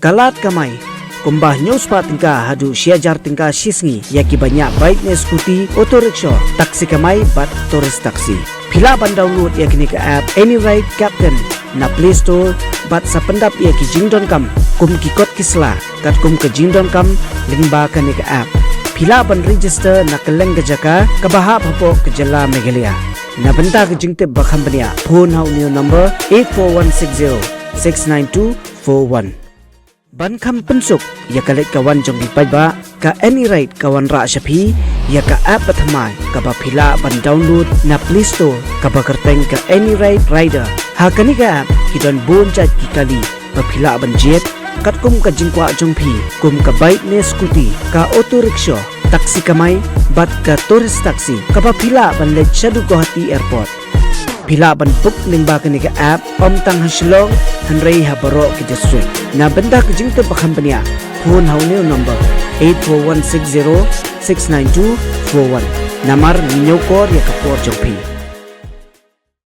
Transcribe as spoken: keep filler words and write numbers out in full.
Ka lad kamai kumba hynñiew spah tyngka haduh shi hajar tyngka shi sngi ïa kiba ñiah bike ne scooty, auto rickshaw, taxi kamai bad tourist taxi. Phi lah ban download ïa kane ka app Any Ride Captain na Play Store bad sa pyndap ïa ki jingdonkam kum ki kot ki sla katkum ka jingdonkam lyngba kane ka app. Phi lah ban register na kylleng ka jaka kaba hap hapoh ka jylla Meghalaya. Na bynta ka jingtip ba kham bniah, phone ha une u number eight four one six zero six nine two four one. Ban kham pynsuk ïa ka leit ka wan jong phi paidbah, ka Any Ride ka wanrah sha phi ïa ka app bathymmai kaba phi lah ban download na Play Store kaba kyrteng ka Any Ride Rider. Ha kane ka app ki don bun jait ki kali ba phi lah ban jied katkum ka jingkwah jong phi, kum ka bike ne scooty, ka auto rickshaw, taxi kamai bad ka tourist taxi kaba phi lah ban leit shaduh Guwahati Airport. Phi lah ban book lyngba kane ka app ym tang ha Shillong hynrei ha baroh ki district. Na bynta ka jingtip ba kham bniah, phone ha une u number eight four one six zero six nine two four one. Namar ngi ñiewkor ïa ka por jong phi.